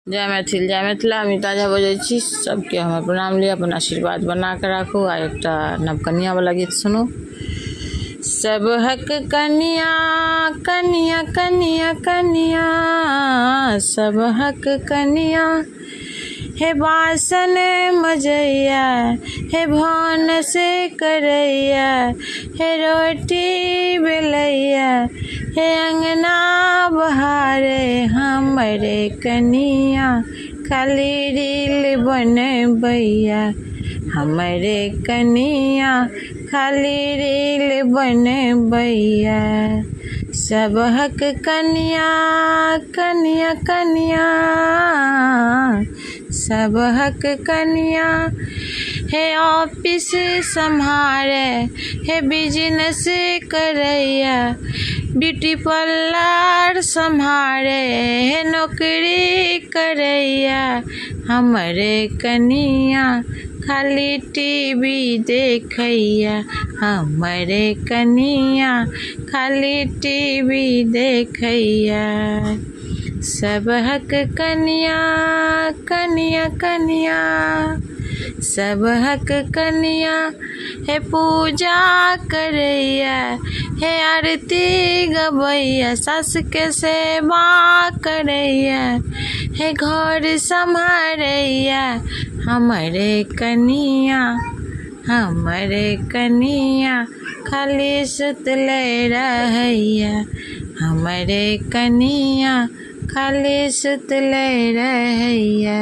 जय मैथिल जय मिथिला। अमिता झा बजै छी। सबके हमर प्रणाम लिअ, अपन आशीर्वाद बना कऽ राखू। आ एकटा नवकनिया वाला गीत सुनू। सबहक कनिया कनिया कनिया कनिया, सबहक कनिया हे बासन मजैया, हे भानस करैया, हे रोटी बेलैया, हे अङ्गना बहारे, हमरे कनिया खाली रील बनबैया, हमरे कनिया खाली रील बनबैया। सबहक कनिया कनिया कनिया, सबहक कनिया हे ऑफिस सम्हारे, हे बिजनेस करैया, ब्यूटी पार्लर सम्हारे, हे नौकरी करैया, हमरे कनिया खाली टी वी देखैया, हमरे कनिया खाली टी वी देखैया। सबहक कनिया कनिया कनिया, सबहक कनिया हे पूजा करैया, हे आरती गबैया, सासके सेवा करैया, हे घर सम्हारैया, हमरे कनिया, हमरे कनिया खाली सुतले रहैया, हमरे कनिया खाली सुतले रहैया।